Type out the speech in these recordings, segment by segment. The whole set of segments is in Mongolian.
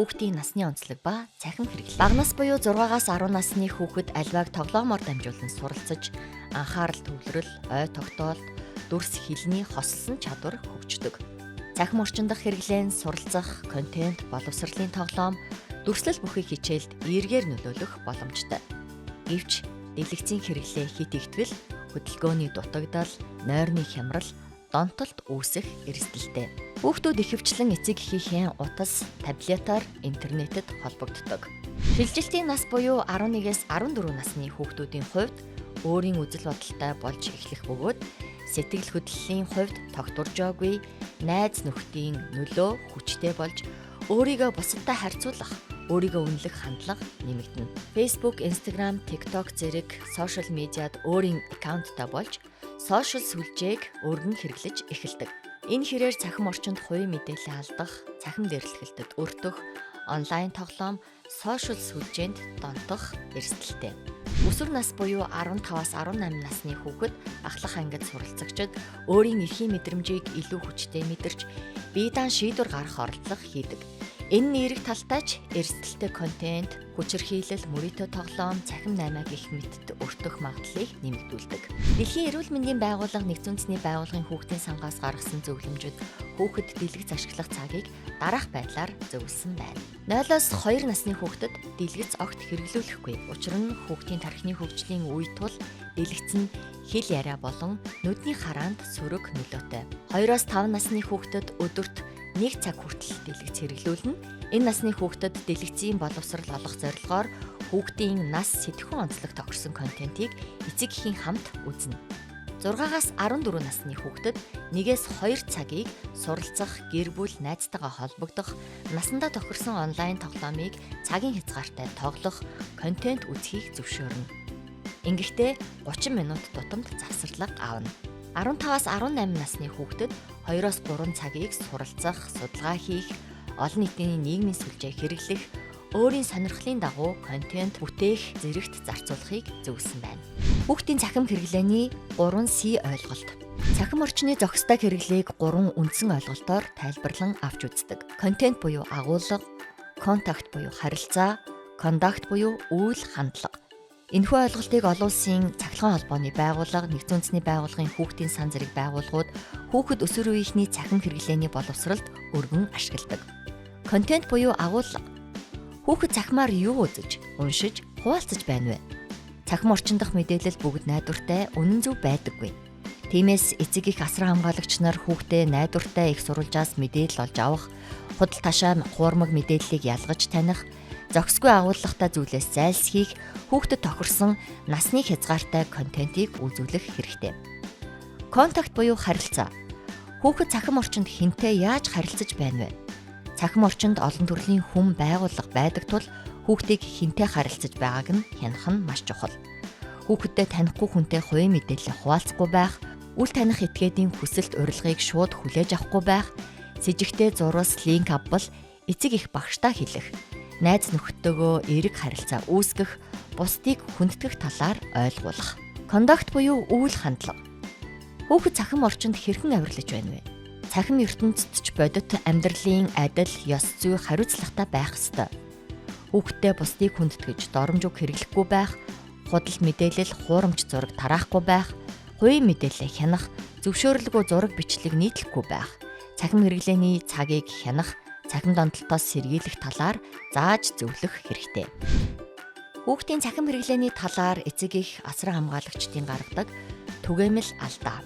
Хүүхдийн насны онцлог ба цахим хэрэглээ. Бага нас буюу 6-аас 10 насны хүүхэд альвааг тоглоомоор дамжуулан суралцаж, анхаарал төвлөрөл, ой тогтоолт, дүрс хэлний хосолсон чадвар хөгждөг. Цахим орчин дах хэрэглээ нь суралцах, контент, боловсролын тоглоом, дүрслэл бүхий хичээлд эергээр нөлөөлөх боломжтой. Гэвч дэлгэцийн хэрэглээ хэт игтэл хөдөлгөөний дутагдал, нойрны хямрал, донтолт үүсэх эрсдэлтэй. Хүүхдүүд ихэвчлэн эцэг эхийнхээ утас, таблетаар интернетэд холбогддог. Шилжилтийн нас буюу 11-ээс 14 насны хүүхдүүдийн хувьд өөрийн үзэл бодолтой болж эхлэх бөгөөд сэтгэл хөдлөлийн хувьд тогтворжоогүй, найз нөхдийн нөлөө хүчтэй болж өөрийгөө бусадтай харьцуулах, өөрийгөө үнэлэх хандлага нэмэгдэнэ. Facebook, Instagram, TikTok зэрэг сошиал медиад өөрийн аккаунттай болж сошиал сүлжээг өргөн хэрэглэж эхэлдэг. Энэ хэрээр цахим орчинд хувийн мэдээлэл алдах, цахим дэрэлтгэлтэд өртөх, онлайн тоглоом, сошиал сүлжээнд донтох эрсдэлтэй. Өсвөр нас буюу 15-аас 18 насны хүүхэд ахлах ангид суралцагчид өөрийн эрхийн мэдрэмжийг илүү хүчтэй мэдэрч, бие даан шийдвэр гаргах оролдлого хийдэг. Энэ нь эерэг талтай ч эрсдэлтэй контент, хүчирхийлэл, мөрийтэй тоглоом, цахим наймаа гэх мэтд өртөх магадлалыг нэмэгдүүлдэг. Дэлхийн эрүүл мэндийн байгууллага нэгдсэн үндэсний байгууллагын хүүхдийн сангаас гаргасан зөвлөмжөд хүүхэд дэлгэц ашиглах цагийг дараах байдлаар зөвлөсөн байна. 0-оос 2 насны хүүхдэд дэлгэц огт хэрэглүүлэхгүй. Учир нь хүүхдийн тархины хөгжлийн үе тул дэлгэц нь хэл яриа болон нүдний хараанд сөрөг нөлөөтэй. 2-оос 5 насны хүүхдэд өдөрт 1 цаг хүртэл дэлгэц хэрэглүүлнэ. Энэ насны хүүхдэд дэлгэцийн боловсрол олох зорилгоор хүүхдийн нас сэтгхүүн онцлог тохирсон контентийг эцэг эхийн хамт үзнэ. 6-аас 14 насны хүүхдэд 1-ээс 2 цагийг суралцах, гэр бүл, найзтайгаа холбогдох, насандаа тохирсон онлайн тоглоомыг цагийн хязгаартай тоглох, контент үзэхийг зөвшөөрнө. Ингэхдээ 30 минут тутамд завсарлага авна. 15-аас 18 насны хүүхдэд 2-оос 3 цагийг суралцах, судалгаа хийх, олон нийтийн нийгмийн сүлжээ хэрэглэх, өөрийн сонирхлын дагуу контент бүтээх зэрэгт зарцуулахыг зөвлөсөн байна. Хүүхдийн цахим хэрэглээний 3C ойлголт. Цахим орчны зохистой хэрэглээг 3 үндсэн ойлголтоор тайлбарлан авч үздэг. Контент буюу агуулга, контакт буюу харилцаа, conduct буюу үйл хандлага. Энэхүү ойлголтыг олон улсын цахилгаан холбооны байгууллага, нэгдсэн үндэсний байгууллагын хүүхдийн сан зэрэг байгууллагууд хүүхэд өсвөр үеийнхний цахим хэрэглээний боловсролд өргөн ашигладаг. Контент буюу агуулга. Хүүхэд цахимаар юу үзэж, уншиж, хуваалцаж байна вэ? Цахим орчин дах мэдээлэл бүгд найдвартай, үнэн зөв байдаггүй. Тиймээс эцэг эх асран хамгаалагч нар хүүхдээ найдвартай их сурвалжаас мэдээлэл олж авах, худал ташаа хуурмаг мэдээллийг ялгаж таних, зохисгүй агуулгатай зүйлээс зайлсхийх, хүүхдэд тохирсон насны хязгаартай контентийг үзүүлэх хэрэгтэй. Контакт буюу харилцаа. Хүүхэд цахим орчинд хэнтэй яаж харилцаж байна вэ? Цахим орчинд олон төрлийн хүн байгууллага байдаг тул хүүхдийг хэнтэй харилцаж байгааг нь хянах нь маш чухал. Хүүхэдтэй танихгүй хүнтэй хувийн мэдээлэл хуваалцахгүй байх, үл таних этгээдийн хүсэлт урилгыг шууд хүлээж авахгүй байх, сэжигтэй зурвас линк авбал эцэг эх багшдаа хэлэх, найз нөхдөдөө эерэг харилцаа үүсгэх, бусдыг хүндэтгэх талаар ойлгуулах. Conduct буюу үйл хандлага. Хүүхэд цахим орчинд хэрхэн авирлаж байна вэ? Цахим ертөнцид ч бодит амьдралын адил, ёс зүй хариуцлагатай байх ёстой. Хүүхэдтэй бусдыг хүндэтгэж, доромж үг хэрэглэхгүй байх, худал мэдээлэл, хуурамч зураг тараахгүй байх, хувийн мэдээлэлээ хянах, зөвшөөрлгүй зураг бичлэг нийтлэхгүй байх, цахим хэрэглээний цагийг хянах, цахим донтолтоос сэргийлэх талаар зааж зөвлөх хэрэгтэй. Хүүхдийн цахим хэрэглээний талаар эцэг эх асран хамгаалагчдын гаргадаг түгээмэл алдаа.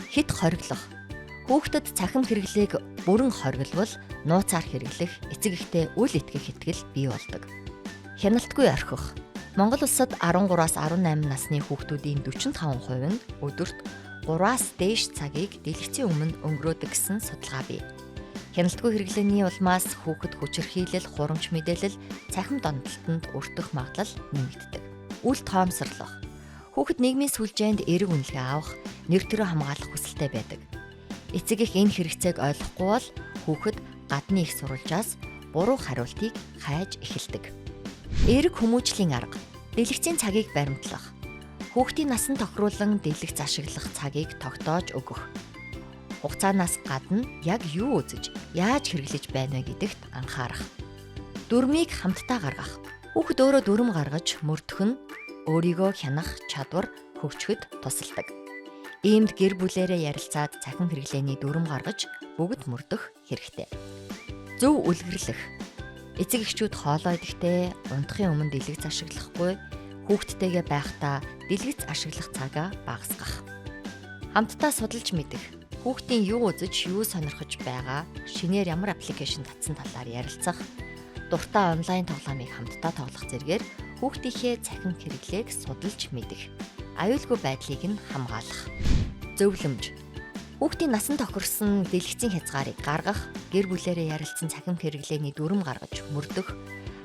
Хэт хориглох. Хүүхдэд цахим хэрэглээг бүрэн хоригловол нууцаар хэрэглэх, эцэг эхтэй үл итгэх итгэл бий болдог. Хяналтгүй орхих. Монгол улсад 13-аас 18 насны хүүхдүүдийн 45% нь өдөрт 3-аас дээш цагийг дэлгэцийн өмнө өнгөрөөдөг гэсэн судалгаа бий. Хяналтгүй хэрэглээний улмаас хүүхэд хүчирхийлэл, хуурамч мэдээлэл, цахим донтолтонд өртөх магадлал нэмэгддэг. Үл тоомсорлох. Хүүхэд нийгмийн сүлжээнд эерэг үнэлгээ авах, нэр төрөө хамгаалах хүсэлтэй байдаг. Эцэг эх энэ хэрэгцээг ойлгохгүй бол хүүхэд гадны их сурвалжаас буруу хариултыг хайж эхэлдэг. Эерэг хүмүүжлийн арга. Дэлгэцийн цагийг баримтлах. Хүүхдийн насан тохируулан дэлгэц ашиглах цагийг тогтоож өгөх. Хугацаанаас гадна яг юу үзэж, яаж хэрэглэж байна вэ гэдэгт анхаарах. Дүрмийг хамтдаа гаргах. Хүүхэд өөрөө дүрэм гаргаж мөрдөх нь өөрийгөө хянах чадвар хөгжихэд тусалдаг. Иймд гэр бүлээрээ ярилцаад цахим хэрэглээний дүрэм гаргаж бүгд мөрдөх хэрэгтэй. Зөв үлгэрлэх. Эцэг эхчүүд хоолоо идэхдээ унтахын өмнө дэлгэц ашиглахгүй, хүүхэдтэйгээ байхдаа дэлгэц ашиглах цагаа багасгах. Хамтдаа судалж мэдэх. Хүүхдийн юу үзэж, юу сонирхож байгаа, шинээр ямар application татсан талаар ярилцах, дуртай онлайн тоглоомыг хамтдаа тоглох зэргээр хүүхдийнхээ цахим хэрэглээг судалж мэдэх. Аюулгүй байдлыг нь хамгаалах. Зөвлөмж. Хүүхдийн насан тохирсон дэлгэцийн хязгаарыг гаргах, гэр бүлээрээ ярилцсан цахим хэрэглээний дүрэм гаргаж мөрдөх,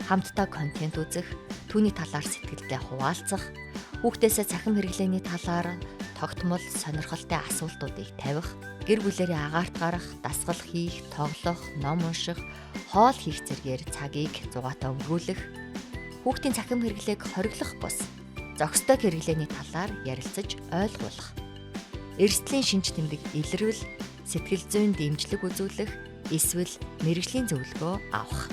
хамтдаа контент үзэх, түүний талаар сэтгэлдээ хуваалцах, хүүхдээсээ цахим хэрэглээний талаар тогтмол сонирхолтой асуултуудыг тавих, гэр бүлээрээ агаарт гарах, дасгал хийх, тоглох, ном унших, хоол хийх зэргээр цагийг зугаатай өнгөрүүлэх, хүүхдийн цахим хэрэглээг хориглох бус зохистой хэрэглээний талаар ярилцаж ойлгуулах, эрсдлийн шинж тэмдэг илэрвэл сэтгэл зүйн дэмжлэг үзүүлэх, эсвэл мэргэжлийн зөвлөгөө авах.